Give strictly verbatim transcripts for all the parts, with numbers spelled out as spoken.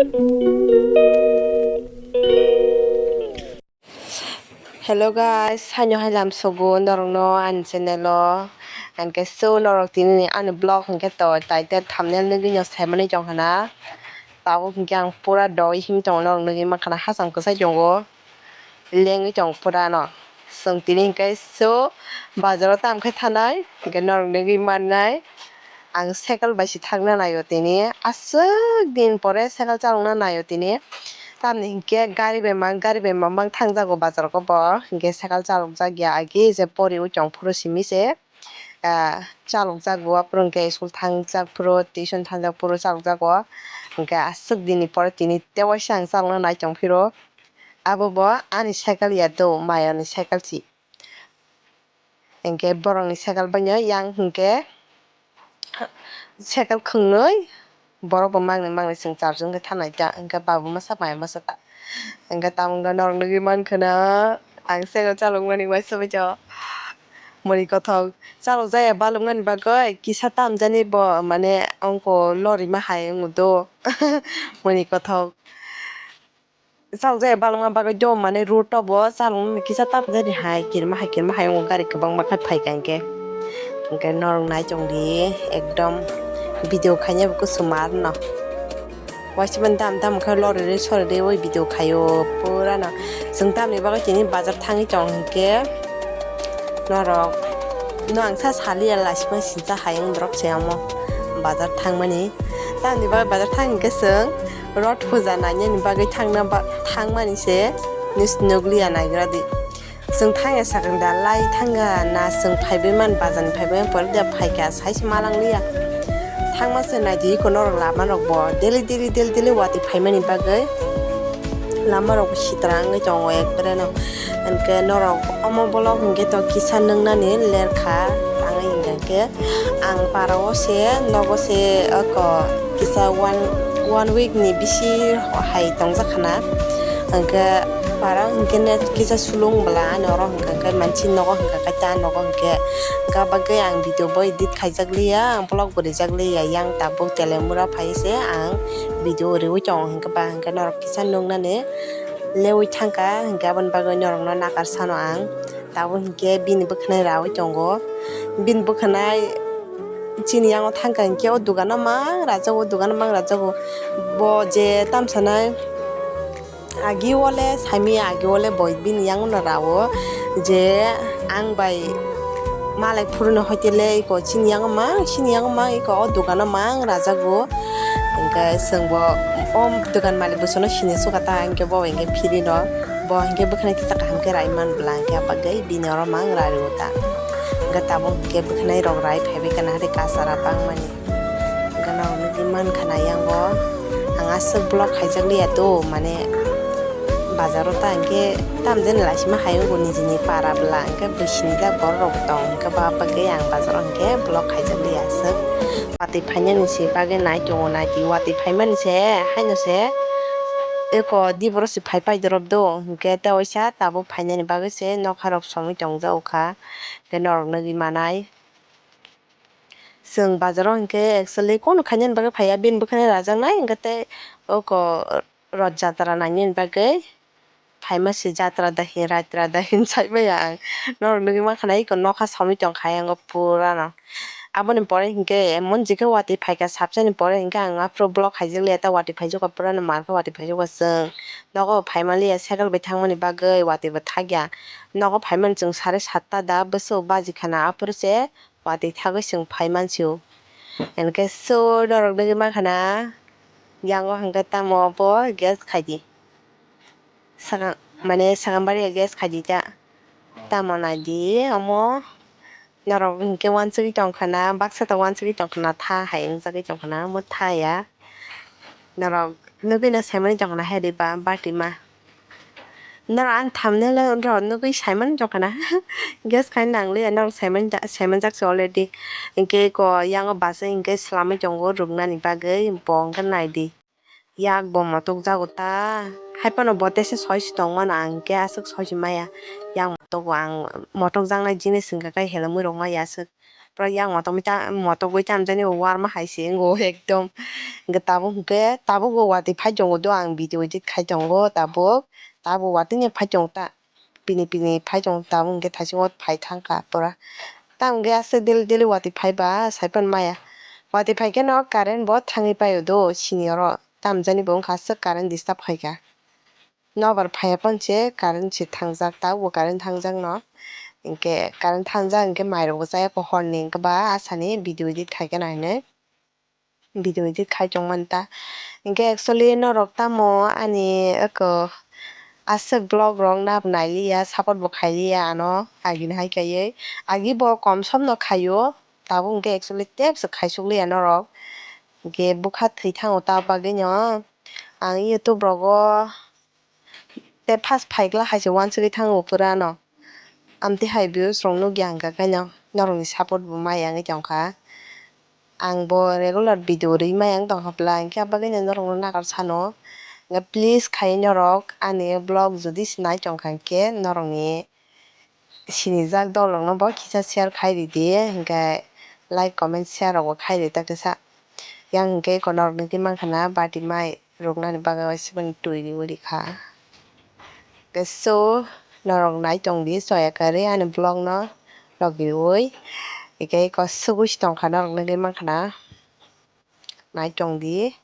Hello guys, haino hai lamsogo norokno ani channel o. Hwnkhe so norok tini ani vlog hwnkhe to title thumbnail nugwi no saimani tongkha na. Tabuk hwnkhe ang pura doi him tongo norok nugwi mankha na, hasam kwchai tongo. Lengwi tong pura no. Chwng tini hwnkhe so bazaro tam khe thanai, hwnkhe norok nugwi mannai. Ang cycle bai se thangna naio tini. Aswk din pore cycle chalokna naio tini. Tamni hinkhe gari bai mang, gari bai mang mang thangjago bazar o bo. Hinkhe cycle chalokjak ya agi je poriwi tong phuru simi se, ah, chalokjago. Aphuru hinkhe school thangjak phuru, tuition thangjak phuru chalokjago. Hinkhe aswk din ni pore tini tewaisa ang chalokna nai tong phiro. Abo bo ani cycle ya do, mayani cycle si. Hinkhe borokni cycle bai no yang hinkhe cycle khwngnwi borok bo mangni mangni chwng charge wngkhe thanai ta, hinkhe babu masa mai masa ta. Hinkhe tamo wngkha norok nugwi mankha na, ang cycle chalokmani uaisa bai to. Moni kothok chalokjaya balokmani bagwi kisa tamjani bo mane ongko lorima hai wngo do. Moni kothok. Chalokjaya balokma bagwi do, mane road o bo chaloknani kisa tamjani hai kirima hai kirima hai wngo, gari kwbangma khe phaikha hinkhe. Hinkhe norok nai tongdi, ekdom video khaina bo kuchumar no. Waisa mani dam dam khe loriri soriri oi video khaio pura no. Chwng tamni bagwi tini bazar thangwi tong hinkhe norok no ang sa saliya, lasima sinsa hai wng borok se omo bazar thangmani. Tamni bagwi bazar thang hinkhe chwng Rot puja nainani bagwi thangna ba-, thangmani se, nus-, nukliya naigra di. Chwng thangya sakang da lai thangya na chwng phaibai man, bazani phaibai man pore da phaikha saisa malangliya. Thangma se naidi iko norok lama rok bo daily, daily, daily, daily watwi phaimani bagwi lama rok bo sitra wngwi tongo ekbare no. Hinkhe norok omo bolok hinkhe to kisa nungnani lerkha tangwi hinkhe. Ang para o se, nogo se, oko kisa one, one week ni bisi hai tongjak khana. Hwnkhe para o hinkhe net kisa sulung bwla, ani oro hwnkha khe mansi nogo hwnkha khe ta nogo hwnkhe. Hwnkha bagwi ang video bo edit khaijak liya, ang vlog bo rijak liya, yang tabuk Telemura phai se ang video riwi tongo, hwnkhe ba hwnkhe norok kisa nuknani lewi thangkha, hwnkhe aboni bagwi norokno nakar sano ang. Tabuk hinkhe bini bwkhwnai raui tongo. Bini bwkhwnai chini yango thangkha hinkhe o dogano mang rajago, o dogano mang rajago. Bo je tamsanai agi o le saimaya, agi o le bo bini yango no rao je ang bai malai phuru no hoite le iko chini yango mang, chini yango mang iko o dogano mang rajago. Hinkhe chwng bo o dogan malik bo chwngno sini sukha ta, hinkhe bo hinkhe phiri no. Bo hinkhe bwkhwnai kisa kaham khe rai man bwla hinkhe, abagwi bini oro mang rari o ta. Hinkhe tabuk hinkhe bwkhwnai rok rai phaibai kana, hari kasara bangmani. Hinkhe norok nugwi mankha na yango ang aswk vlog khaijak liya to, mane bazaro ta hinkhe tamjani laisima hai wngo nijini para bwla, hinkhe bwsini jak borok rok tong, hinkhe ba bagwi ang bazaro hinkhe vlog khaijak liya aswk. Watwi phainani se bagwi nai tongo, naidi watwi phaimani se haino se eko diboro se phai pai dorop do, hinkhe ta waisa tabuk phainani bagwi se nokha rok somwi tongjago kha, hinkhe norok nugwi manai. Chwng bazaro hinkhe actually kono khainani bagwi phaiya, bini bwkhwnai rajaknai, hinkhe tei oko Roth jatra nainani bagwi. Phaima se jatra da hin, ratra da hin sai maya ang. Norok nugwi mankha na iko nokha somwi tongkha yango pura no. Aboni pore hinkhe emon jikhe watwi phaikha, sabsani pore hinkhe ang aphuru vlog khaijak liya, ta watwi phaijakha pura no, markhe watwi phaijakha chwng. Nogo phaima liya cycle bai thangmani bagwi watwi bo thakya. Nogo phaimani chwng sare satta da bwswk baji khana, aphuru se watwi thagwi chwng phai mansio. Hinkhe so norok nugwi mankha na yango hinkhe tamo obo gas khaidi. Sakang, mane sakang bari gas khaidi ta. Tamo naidi omo norok hinkhe wansugwi tongkha na, baksa ta wansugwi tongkha na, tha hai wngjagwi tongkha na, omo tha ya. Norok nugwi no saimani tongkha na, hai riba bati ma. Norok ani thumbnail rok nugwi saimani tongkha na. Gas khai nangliya, norok saimani ta-, saimanjak se already. Hinkhe ko yango bus o hinkhe swlamwi tongo rwknani bagwi, bo hinkhe naidi. Yak bo motok jago ta. Haiphano bo tesa soi si tongmano, ang hinkhe aswk soi si maya. Yak motogo ang motok jaknai jinis hinkhe khe helomwi rwkma ya aswk. pura yang motogwi ta-, motogwi tamjani bo warma hai se wngo ekdom. Hwnkhe tabuk hwnkhe tabuk bo watwi phai tongo do ang video edit khai tongo tabuk. Tabuk watwi no phai tongo ta. Pini pini phai tongo tabuk hwnkhe thaisingo phai thangkha pura. Tamo hwnkhe aswk daily daily watwi phai ba saipan maya. Watwi phai kheno current bo thangwi paio do sini oro. Tamjani bo wngkha aswk current disturb khaikha. Nobar phaiya phone se current se thangjak, tabukbo current thangjak no. Hinkhe current thangjak hinkhe mairokbo chaya kho horni hinkhe ba asani video edit khaikhe nainai. Video edit khai tongmani ta. Hinkhe actually norok tamo ani eko aswk vlog rok nabo nailiya, support bo khailiya ano agini hai kaiwi. Agi bo kom som no khaio, tabuk hinkhe actually tebse khaisukliya norok. Hinkhe bwkha thwi thango ta bagwino ang YouTube rogo tei first phaikla hai se uansugwi thango pura no. Amtwi hai views rok nukya hwnkha khe no norokni support bo maya wngwi tongkha. Ang bo regular video rwi maya wng tongkha pla hinkhe abagwino norokno nagar sano. Hinkhe please khai norok ani vlog jodi se nai tongkha hinkhe norokni sinijak dolrokno bo kisa share khai ridi, hinkhe like, comment, share rokbo khai rita kisa. Yang hinkhe eko norokni twi mankha na bati mai ruknani bagwi waisa bini twi riwi rikha. Hinkhe so norok nai tongdi soya kwrwi ani vlogno logi riwi, hinkhe eko sugwi se tongkha norokni twi mankha na nai tongdi.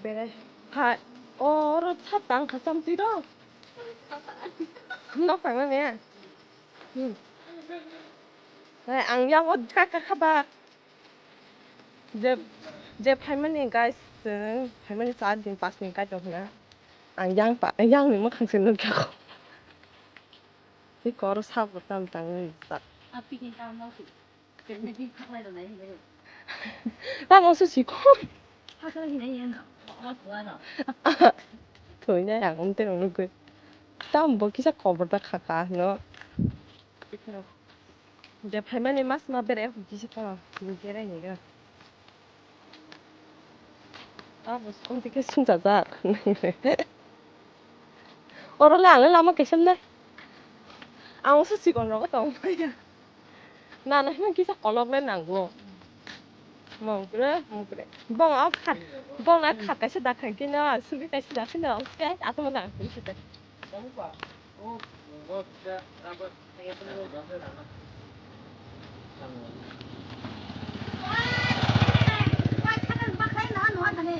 Berai. Hai. Oro sa tang kha cham twi rok. Nok tang na ne. Hmm. Hai, ang yang o ka ka kha ba. Je, je phaimani guys, chwng phaimani char din pas din kai tong hwna. Ang yang pa, yang ni mwkhang se nukya kho. Tei koro sabo tam tang rijak. Tamo se sikho. Thwina yang umte nukgwi. Tam bo kisa kobor da kha ka no. De phaimani mas ma bere kisa ka. Bere ni ga. Abo song tike sung jajak. Oro le ang le lama kaisa le. Ang se sikon rogo tong. Na na hino kisa kolok le nango. Mongkre mongkre. Bong a khat bong na khat kaisa da khan kino suri kaisa da kino. Atma da khan kisa.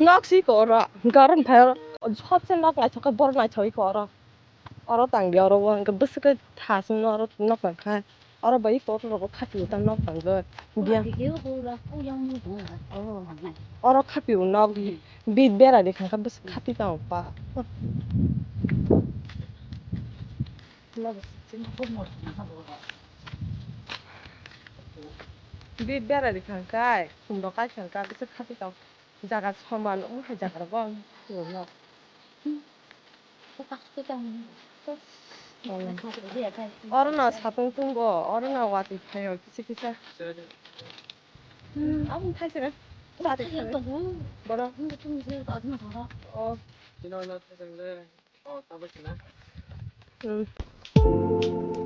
Nok si ko oro, garon phai oro, sobse nok naithok khe borok naithok ko oro. Oro tang di oro bo hwnkhe bwswk khe thasung no oro nok tang kha. Oro bai iko oro rogo khapi o ta nok tang gwi. Biya. Oh. Oro khapi o nok. Bit bera de khangkha bwswk khapi tang pa. Bit bera de khangkha, khum rok kai khangkha bwswk khapi tang. Jaga soman wng hai jaga rogo. Oro no satung tung bo, oro no watwi phaio kisa kisa. Aboni thaisana. Boro. Oh. Hmm.